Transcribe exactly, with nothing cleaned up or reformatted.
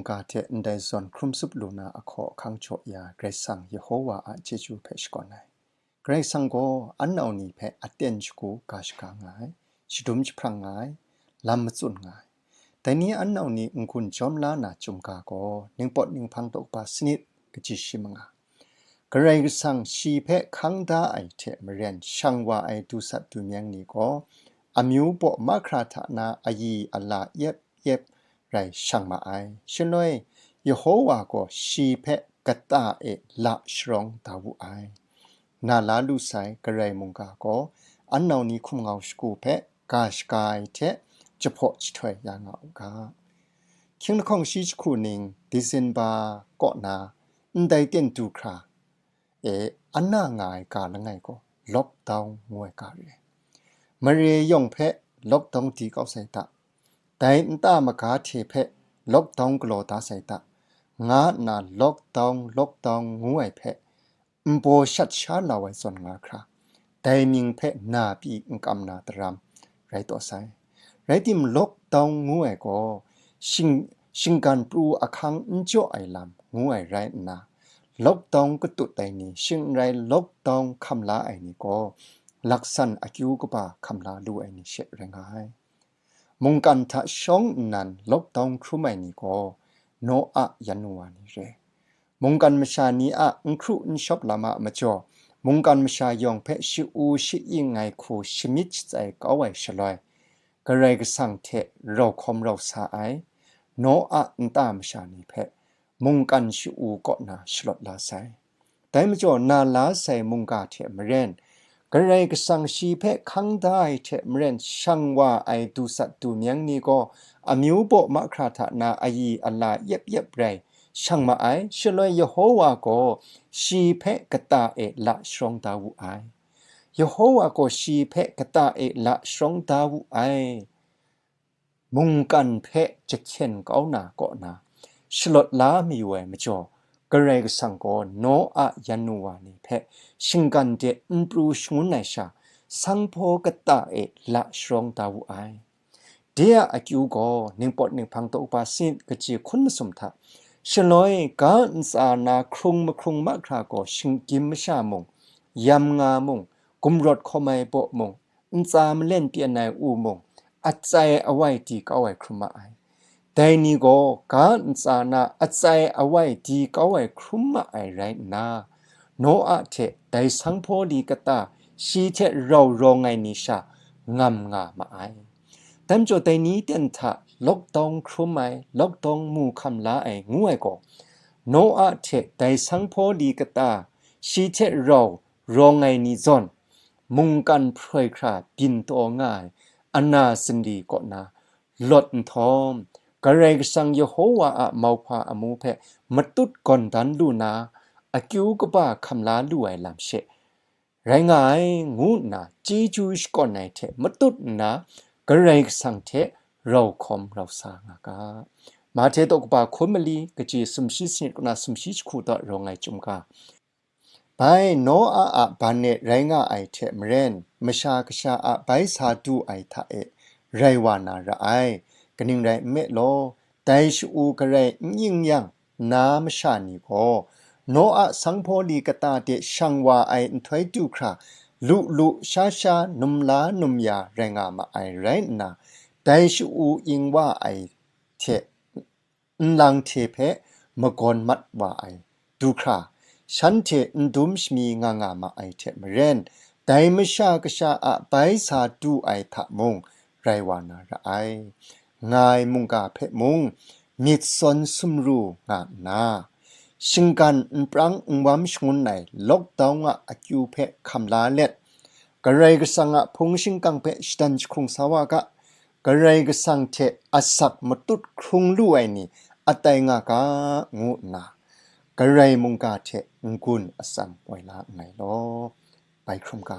Mungga hte ndai zawn hkrum tsup lu na ahkaw ahkang jaw ya Karai Kasang Yehowa a chyeju hpe shakawn ai. Karai Kasang gaw an nau ni hpe aten shagu ga shaga nga ai, shadum jahprang nga ai, lam matsun nga ai. Dai ni an nau ni n-gun jawm la na chyum ga gaw, ningpawt ninghpang daw kaba sanit kaji shi manga. Karai Kasang shi hpe hkang da ai hte maren shang wa ai dusat dumyeng ni gaw, amyu baw mahkra hta na ayi ala yep yep rai shang ma ai. Shaloi, Yehowa gaw shi hpe kata e la sharawng da wu ai. Na la lu sai Karai mungga gaw, an nau ni hkum ngau shagu hpe ga shaga ai hte jahpaw jahtoi ya nga u ga. Hkying lahkawng shi jahku ning Disemba kaw na ndai ten du hkra e, an na nga ai ga langai gaw lockdown ngu ai ga re ai. Mare yawng hpe lockdown di kau sai ta, dai nta maga hte hpe lockdown galaw da sai ta, nga nna lockdown, lockdown ngu ai hpe nbaw shat sha lau ai zawn nga hkra, dai mying hpe na pyi n kam na daram rai taw sai. Rai tim, lockdown ngu ai gaw shing-, shinggan pru ahkang n jaw ai lam ngu ai rai nna, lockdown katut ai ni, shing n rai lockdown hkam la ai ni gaw, laksan akyu kaba hkam la lu ai ni she rai nga ai. Mungkan hta shawng nnan lockdown hkrum ai ni gaw, Noa yan wa ni re. Mungkan masha ni a n hkru n shawp lam a majaw, mungkan masha yawng hpe shi-u shi-ing ai hku shamyit shatsai kau ai shaloi, Karai Kasang hte rau hkawm rau sa ai Noa nta masha ni hpe mungkan shi-u kaw na shalawt la sai. Dai majaw, na la sai mungga hte maren, Karai Kasang shi hpe hkang da ai hte maren shang wa ai dusat dumyeng ni gaw, amyu baw mahkra hta na ayi ala yep yep rai shang ma ai. Shaloi Yehowa gaw shi hpe kata e la sharawng da wu ai. Yehowa gaw shi hpe kata e la sharawng da wu ai. Mungkan hpe jahkyen kau na kaw na shalawt la mayu ai majaw, Karai Kasang gaw Noa yan nu wa ni hpe shinggan de n pru shangun ai sha, sanghpaw kata e la sharawng da wu ai. De a akyu gaw ningpawt ninghpang daw kaba sanit kaji hkun masum hta, shaloi ga ntsa na hkrung mahkrung mahkra gaw shinggyim masha mung, yam nga mung, gumrawt hkawm ai baw mung, ntsa malen pyan ai u mung, atsai awai di kau ai hkrum ma ai. Dai ni gaw ga ntsa na atsai awai di kau ai hkrum ma ai rai nna, Noa hte dai sanghpaw li kata shi hte rau rawng ai ni sha ngam nga ma ai. Dai majaw dai ni ten hta lockdown hkrum ai, lockdown mu hkam la ai ngu ai gaw, Noa hte dai sanghpaw li kata shi hte rau rawng ai ni zawn, mungkan hproi hkra byin taw nga ai ana zinli kaw na lawt nhtawm, Karai Kasang Yehowa a mauhpa amu hpe matut gawn dan lu na, akyu kaba hkam la lu ai lam she rai nga ai, ngu nna chyeju shakawn ai hte matut nna, Karai Kasang hte rau hkawm rau sa nga ga. Mahte daw kaba hkun mali, kaji sumshi sanit kaw na sumshi jahku daw rawng ai chyum ga. Bai Noa a ban e rai nga ai hte maren, Masha Kasha a bai sa du ai hta e rai wa na ra ai. Kaning rai nme law, dai sha-u garai n ing yang, na masha ni gaw, Noa sanghpaw li kata de shang wa ai nhtoi du hkra, lu lu sha sha num la num ya rai nga ma ai rai nna, dai sha-u ing wa ai hte nlang hte hpe magawn mat wa ai du hkra, shanhte n dum shami nga nga ma ai hte maren, dai Masha Kasha a bai sa du ai hta mung rai wa na ra ai, nga ai mungga hpe mung myit sawn sumru nga nna, shinggan n prang n wam shangun ai lockdown a akyu hpe hkam la let, Karai Kasang a hpung shingkang hpe shadan jahkrung sa wa ga, Karai Kasang hte asak matut hkrung lu ai ni atai nga ga, ngu nna, Karai mungga hte n-gun atsam woi la nngai law. Bai hkrum ga.